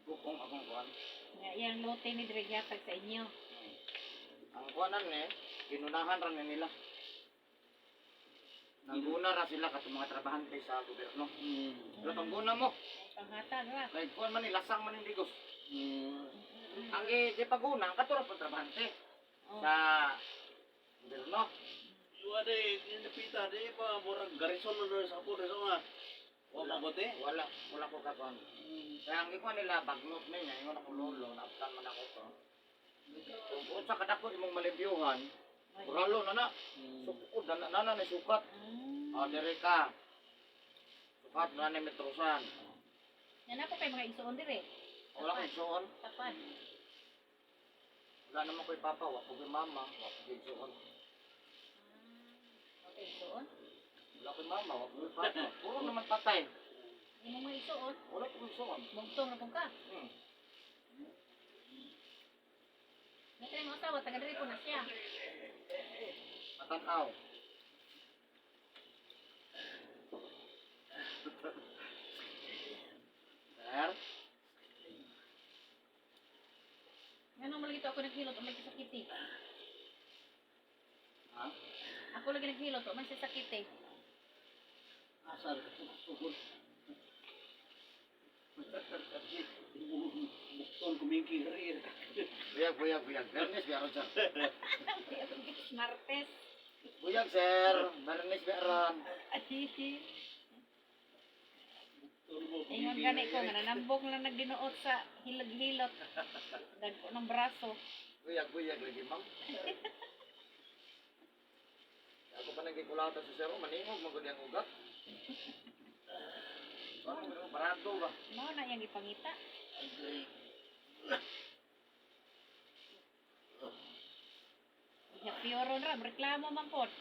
Bukong akong kuan. Nga iyang lote ni diri gihatag sa inyo. Ang kuanan ni, ginunahan ra ni nila. Nangguna ra sila katong mga trabahante sa gobyerno. Pero pangguna mo, Panghatag ra. kay kuan man ni lasang man ni digos. Ang gipaguna, ang katura pang trabahante Oh. sa gobyerno. Iwa de, napita de pa murag garison na doon sa apo sa nga. Wa magote. Wala, wala ko kakuan. Kaya ang gikuan nila, bagnot na niya, ingon ako lolo, naabtan man ako to. Kung unsa kadako imong malibyuhan, kuralo na na, sukod na na na, na sukat. Oh, dire ka. Sukat na ni metrosan. Yan ako kay mga igsuon dire. Wala kay suon. Tapan. Wala naman ko'y papa, wa ko ko'y mama, wa ko ko'y suon. Okay, igsuon. Wala ko'y mama, wa ko ko'y papa. Puro naman patay. Imong mga igsuon, Wala ko'y suon. mugtong na pong ka. Nga kay mga asawa taga diri po na siya. Matanaw. Sir? Ngano man lagi to ako naghilot o may sakit eh. Ha? Ako lagi naghilot o man siya sakit eh. Asar sugod. Bukton kumingki rir. Buyag, buyag, buyag. Bernis, biyaron, sir. Martes. Buyag, sir. Bernis, biyaron. Ingon gani ko nga nanambok lang nagdinuot sa hilag-hilot. Dagko ng braso. Buyag, buyag lagi, ma'am. Ako pa nagkikulata sa sir, maningog, magod ang ugat. Ano, barado ba? Mao na iyang ipangita. Iya pioron ra reklamo man pod.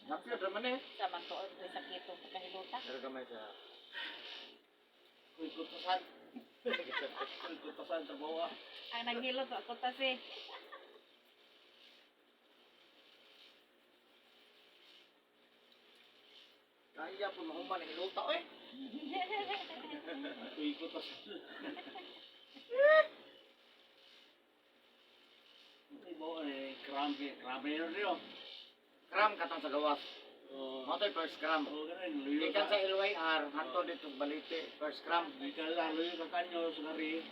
Napiyod raman eh. Sa man tuod ko'y sakit og pagkahilota. Pero gamay sa. Kuy kutasan. Kuy kutasan sa bawa. Ang naghilot ako ta si. Kaya po mahuman ang iluta eh. Kuy kutasan. Ay bawa eh krampe, krampe yun rin. Cram katong sa gawas. Oh, Mo to'y first cram. oh ganun, luyo Gikan ka. sa LYR, hanto dito sa Balite, first cram. Gikan sa luyo ka kanyo sa gari.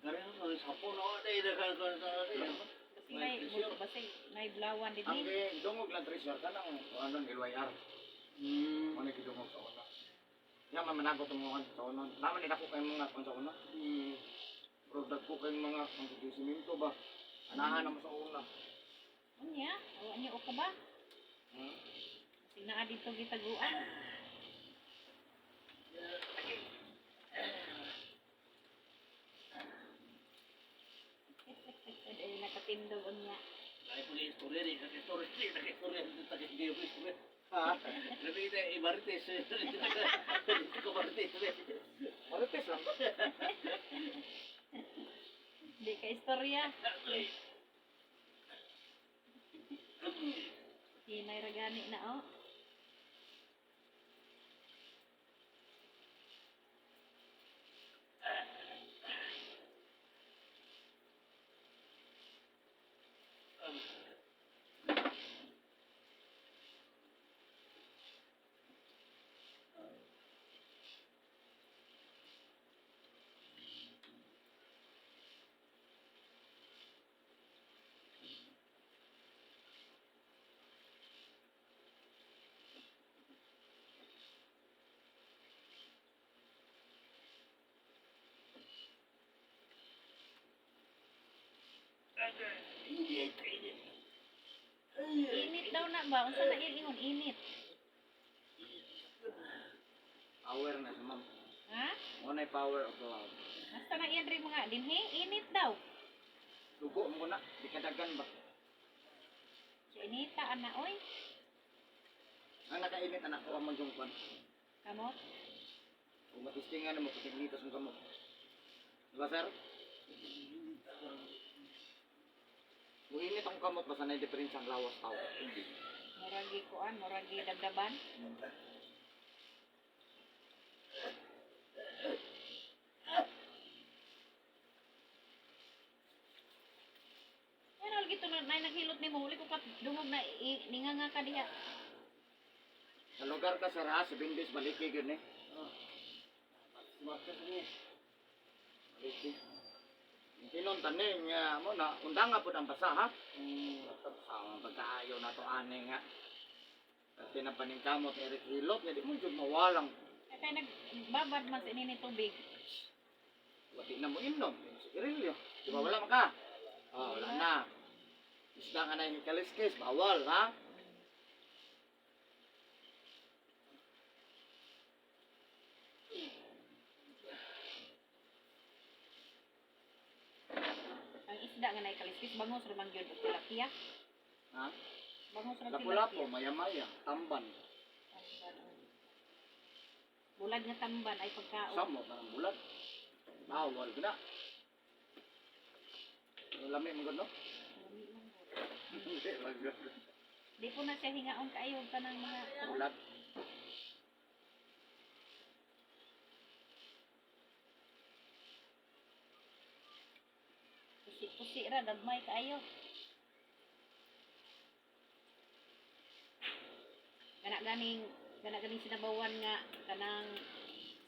Gari no sa hapon oh, dai da ka ka sa. Kasi nay basi nay blawan Ang dinhi. gidungog lang treasure kanang ano LYR. Mo na gidungog sa una. Ya man managot ang mga sa una. Naman nila ko kay mga kung sa una. Pero dagko kay mga kung sa simento ba. Anahan na mo sa una. Unya, awa niya o ka ba? Kasi naa dito gitaguan. Dahil nakatindog unya. Ay pag istorya ni, istorya ni, istorya ni, istorya istorya. Ha? Labi kita ibarites. Dito ka marites. Marites lang. Di ka istorya. Hinay ra gani na oh. Init, init. Init daw na ba? Unsa na iyang ingon init? Power na sa ma'am. Ha? Mo na power of love. Basta na iyan rin mga dinhi, init daw. Dugo mo na, di kadagan ba? So inita ana oy. Ang nakainit anak ko ang manjungkon. Kamot. Kung matistingan mo, kutignitas mo kamot. Diba, sir? Kung init ang kamot, basta na diferensya ang lawas tao. Muragi kuan, muragi dabdaban. na naghilot nimo huli ko kat dungog na ninga nga ka diha. Sa lugar ka sir ha, 7 days baliki gyud ni. Market ni. Baliki. Tinon tanin nga mo na undang nga pud ang basa ha. Sa pagkaayo na to ani nga. At pinapaningkamot Eric Hilot nga di mo jud mawalang Kay nagbabad man sa ini ni tubig. wati na mo inom sigarilyo. Di ba wala man ka? Oh, wala na. Isda nga na yung kaliskis, bawal ha. Ang isda nga nay kaliskis bangos ra man gyud og tilapia. Ha? Bangos ra Lapu-lapu, tilapia. maya-maya, tamban. Bulad nga tamban ay pagkaon. Samo parang bulat. Bawal ka na. Lami mo gud no? Hindi, wag gud. Di po na siya hingaon kaayo kanang mga Bulat. pusi-pusi ra gagmay kaayo. Kana ganing sinabawan nga kanang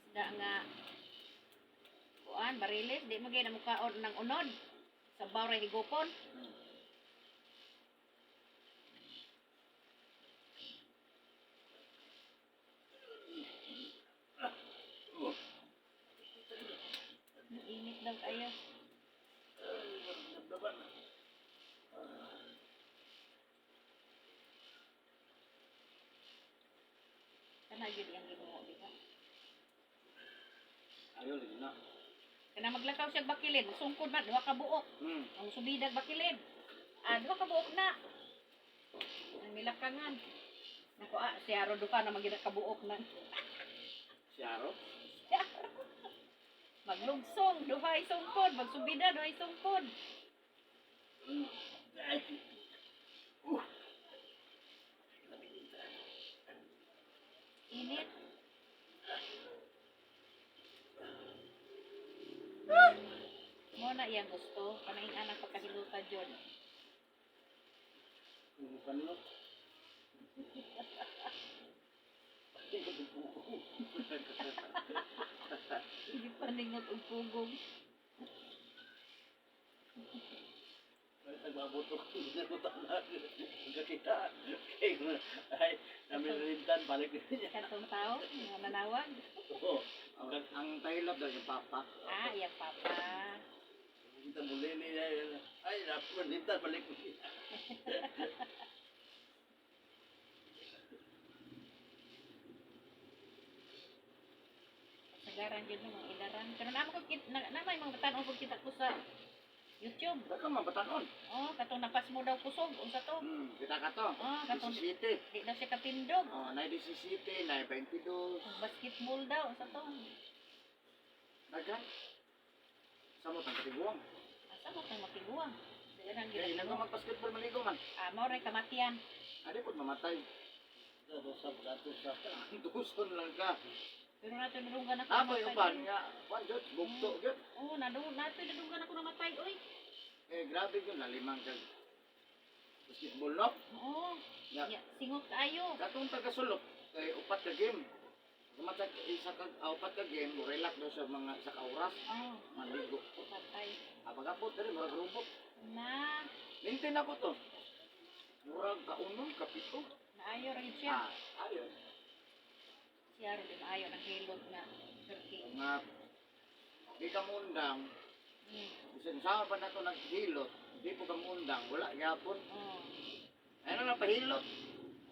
isda nga kuan bariles di mo gyud na mukaon ng unod sa ra higupon. Init daw kayo. Nablaban. Kana gyud ang Ginoo, di ba? Ayo lagi na. Kana maglakaw siya bakilid, sungkod man duha ka buok. Ang subidag bakilid. Ah, duha ka buok na. Ang milakangan. Nako ah, si Aro duha na magina ka buok na. Si Aro. Maglugsong, duhay sungkod, magsubida, duhay sungkod. Init. Mo na iyang gusto, kanaing anak pagkahiluta jud. Bukan lo. Hindi pa ningot og pugong. Ay, nagbaboto ko sa tanan. Pagkakita. Kay ay namin rintan balik niya. Katong tao, nga nanawag. Oo. Ang tahilot daw yung papa. Ah, iyang papa. Kita muli niya. Ay, namin rintan balik niya. Sagaran jud no, mga idaran. Pero naman ko kit na, namay mga batan-on ko kita ko sa YouTube. Baka man batanon. Oh, katong napas mo daw kusog unsa to? Kita ka to. Oh, katong 17. di daw siya kapindog. Oh, na 17, na 22. Ang basketball daw unsa to? Daghan. Samo tang katiguang. Asa mo kay makiguang? Daghan Kaya gyud. inang ko mag-basketball maligo man. Ah, mao ray kamatian. Adi pud mamatay. Sa gato sa. Duson lang ka. Pero nato nadunggan ako Amoy namatay. uban nga. Kwan jud, bugto jud. Oh, nadung nato nadunggan ako namatay oy. Eh grabe jud nalimang kag basketball no. Oo. Ya. Ya, singot kaayo. Katong taga-sulok kay upat ka game. Kumatag isa ka upat ka game, mo relax daw sa mga isa ka oras Oh, maligo. patay. Apagapot diri murag robot. Na, Lintin ako to. Murag kaunon kapito. naayo ra gyud siya. Ah, ayo. Siya ra di maayo naghilot nga turkey. Nga di ka mundang, bisan sama pa nato naghilot, di po ka mundang, wala gyapon. Oh. Ayun na pahilot.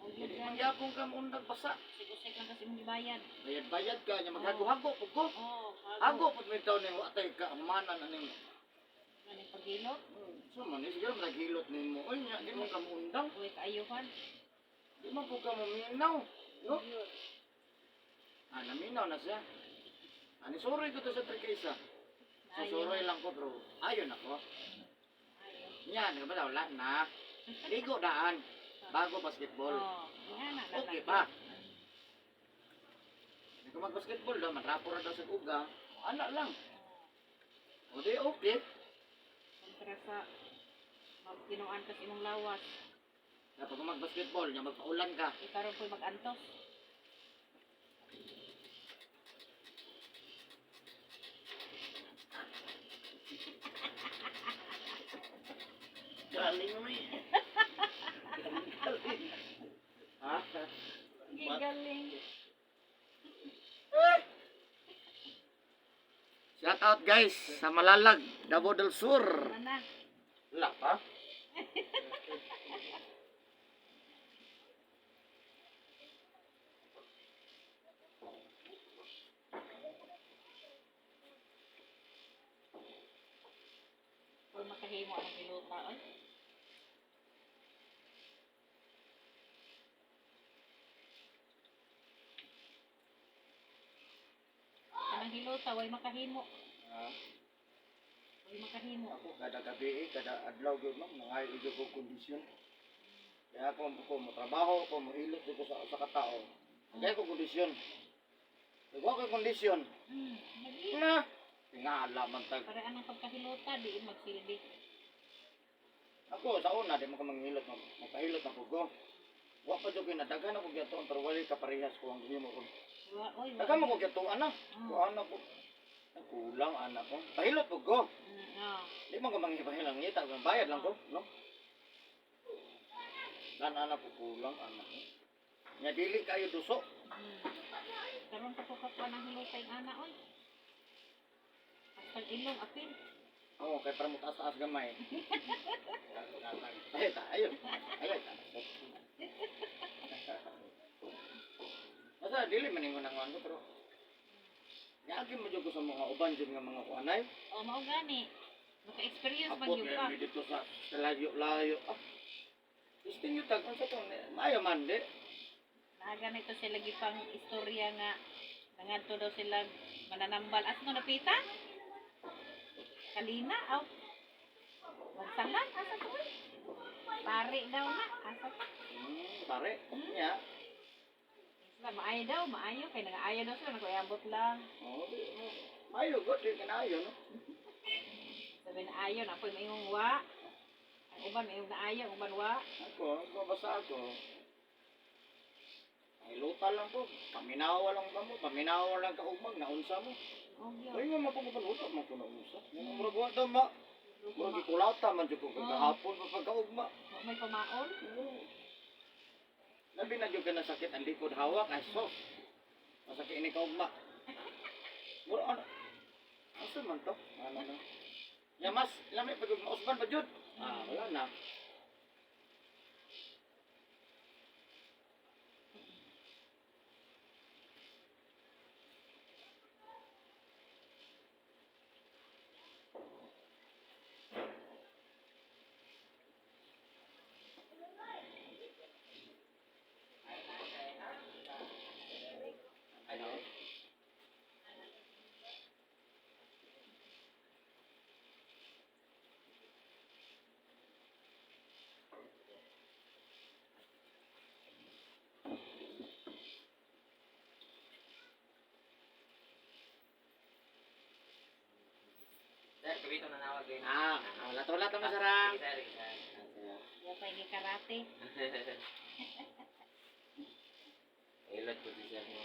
Oh, yun Hindi man gani. gyapon ka mundang basa. Usig-usig lang kasi imong gibayad. Bayad-bayad ka nya maghago-hago pud ko. Oh, Hago pud mi taon ning wa tay ka amanan aning. Ganing paghilot. So man, siguro naghilot nimo. Oy nya di man ka mundang. Uy, kaayuhan. Di man po ka maminaw. No? Ah, naminaw na siya. Ani sorry ko to sa Trikesa. So, sorry lang ko bro. Ayon ako. Ayo. Yan, di ba wala na. Ligo daan bago basketball. Oh, yan na. Okay pa. Hindi ko mag-basketball daw, matrapo ra daw sa uga. Ana lang. O di okay. Kontra sa Magkinuan kas imong lawas. Na pag mag-basketball, nya magpaulan ka. Ikaron ko'y magantos. Galing mo eh. Galing. Ha? Gigaling. Shout out guys sa Malalag, Davao del Sur. Ana. Wala pa. Kung makahimo ang piluta oy. Kanang hilota way makahimo. Ah, Way makahimo. Ako kada gabi eh, kada adlaw gyud ma'am, nangayo gyud ko kondisyon. Kaya ako ko mo trabaho, ko mo hilot ko sa sa katao. Kaya ko kondisyon. Wa ko kondisyon. Lagi. Na tingala man tag. Para anang pagkahilota di magsilbi. Ako sa una di man ka manghilot, magpahilot ako go. Wa pa jud kinadaghan ako gyatuan pero wali kaparehas ko ang gihimo ko. Wa oy wa. Daghan mo ko gyatuan na. Mm. Kuan ako. Kulang anak ko. Pahilot po go. Oh. Di man ko manghipahilang ngita, bayad lang ko, no? Lan anak ko kulang anak ko. Nga dili kayo duso. Karon pa ko kakuha ng hilota yung ana oy. Hastag ilong apil. Oo, kay para mo taas-taas gamay. Ay, ta, ayun. Ayun, ta. Basta dili man ingon ang ko pero Niagi mo jud ko sa mga uban jud nga mga kuanay. O mao gani. Maka-experience man Abot gyud ka. na dito sa layo-layo. Ah. Gusto niyo tag unsa to? Maayo man di. Naa ganito sila gipang istorya nga nangadto daw sila mananambal as no napita. Kalina aw. Magsangan asa to oy. Pare daw na asa pa. Pare, nya. Sila maayo daw, maayo kay nangaayo daw sila naguyabot lang. Oh, di, oh. Maayo god di kanayo no. Sabi na ayo na apoy maingong wa. Ang uban maingong na ayo, ang uban wa. Ako, ako basta ako. Ay luta lang ko. Paminawa lang ka mo, paminawa lang ka ugmag naunsa mo. Oh, gyud. Ay nga mapungutan man ko naunsa. Murag wa ta ma. Murag gikulata man jud ko kagahapon pa pagkaugma. Wa may pamaon. Labi na jud ka na sakit ang likod hawak ay soft. Masakit ini kaugma. Murag ano? Asa man to? Ano na? Ya mas lami pa jud mausban pa jud. Ah, wala na. Ano? Sir, kabito na nawag eh. Ah, lato-lato mo sarang. Sige, sir, sige, sir. Wa pa ini karate. Ilot ko si sir mo.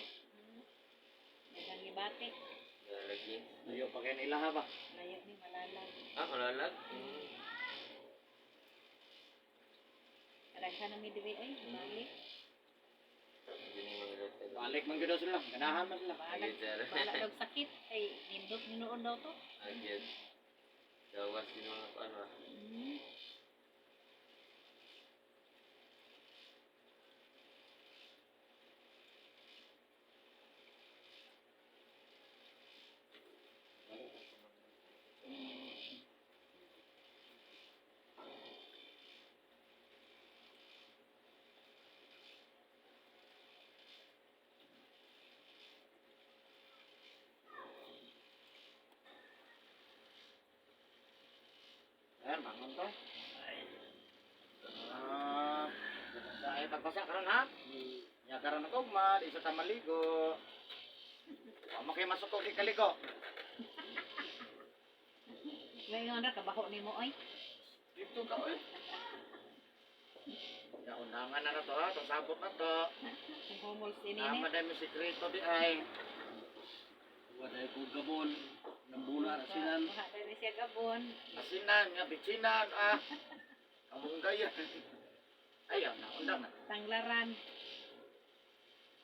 Daghang gibati. Lagi. Layo pa kayo nila ha ba? Layo ni malalag. Ah, malalag? Kadaghan na mi diri oy, balik. Hindi ni mga ilot. Balik man gyud daw sila, ganahan man sila. Balag, Agad, sir. bala daw sakit kay nindot ni noon daw to. Agad. Gawas din mga kuan ba? Ayan, bangon to. Ah, sa ay pagpasa karon ha. Ya karon ako ma, di sa tamaligo. Wa mo kay masuko di kaligo. Ngayon ra kabaho nimo oy. Dito ka oy. Ya undangan na na to ha, pasabot na to. Ang humol si Tama Nini. dahil may sikreto di ay. Wala ko gabon. Nambuna asinan. Wala dahil siya gabon. Asinan, nga bitsinan, ah. Kamunggay. Ayaw na, undang na. Tanglaran.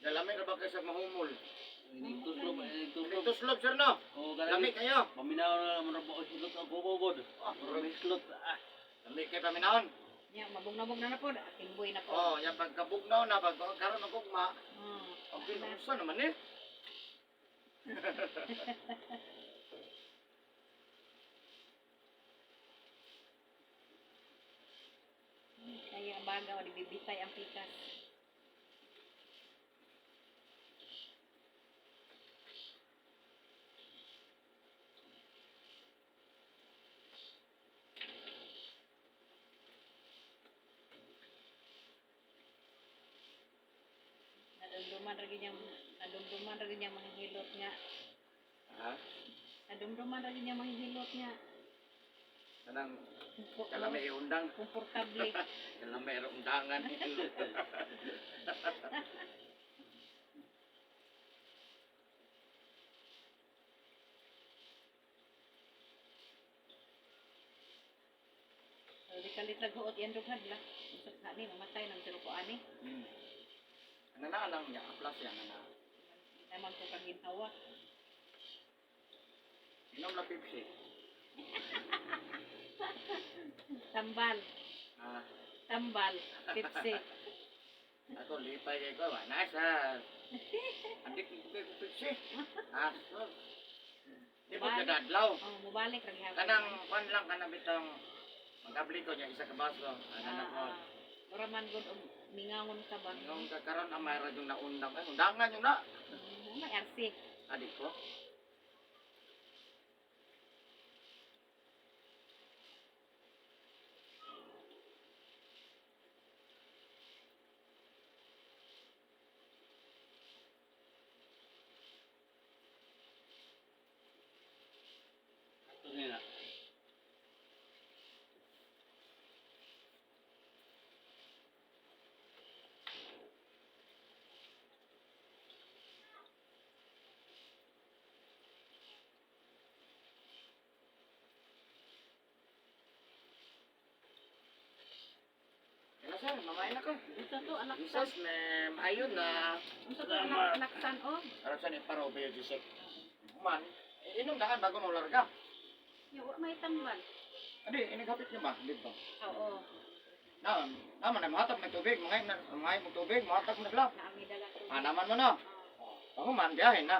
Lalami ra ba kayo sa mahumol? Ituslop, ituslop. Tuslob sir no? Oo, Lami kanang kayo. paminaw na naman ra ba islot ang gugugod. Ah, Murag islot. Ah, Lami kayo paminahon. Ya, mabugna-bugna na po. Aking buhay na po. Oh, yan pagkabugnaw na, pag karon ng gugma, ang pinusa naman eh. Kaya ang bagaw, di bibitay ang pikas. Nadumduman ra gyud niyang manghihilot nga. Ha? Nadumduman ra gyud niyang manghihilot nga. Kanang kalami iundang, Komportable. kalami undangan. So, di kalit naghuot yan dughan la. Unsa ka ni mamatay nang siro ko ani. Ano na lang niya, aplas yan na. Di naman ko kaginhawa. Inom na Pepsi. Tambal, Ah, tambal, Pepsi. ako lipay kay ko, wala sa. Adik ko kay Pepsi. Ah, so. Di ba kadadlaw? Oh, mubalik ra gihapon. Kanang kwan lang kanang bitong magabli ko niya isa ka baso. Ano na ko. Ah, mura man gud og mingangon ka ba? Nung kakaron ang mayroon yung naundang. Ay, undangan yung na. May RC. Adik ko. Ato nila. Yan na sir, mamain na ko. Unsa to anak Jesus, ma'am. Ayun na. Unsa to anak laksan oh? Aron sa ni paro ba yung Jisek? Man, eh, inom daan bago mo larga. Ya, wa may tambal. Adi, inighapit niyo ba? Dito. Oo. Na, naman na mahatag ng tubig, mga mga mo tubig, mahatag na sila. Naami dala to. Ah, naman mo na. Ako man, biyahe na.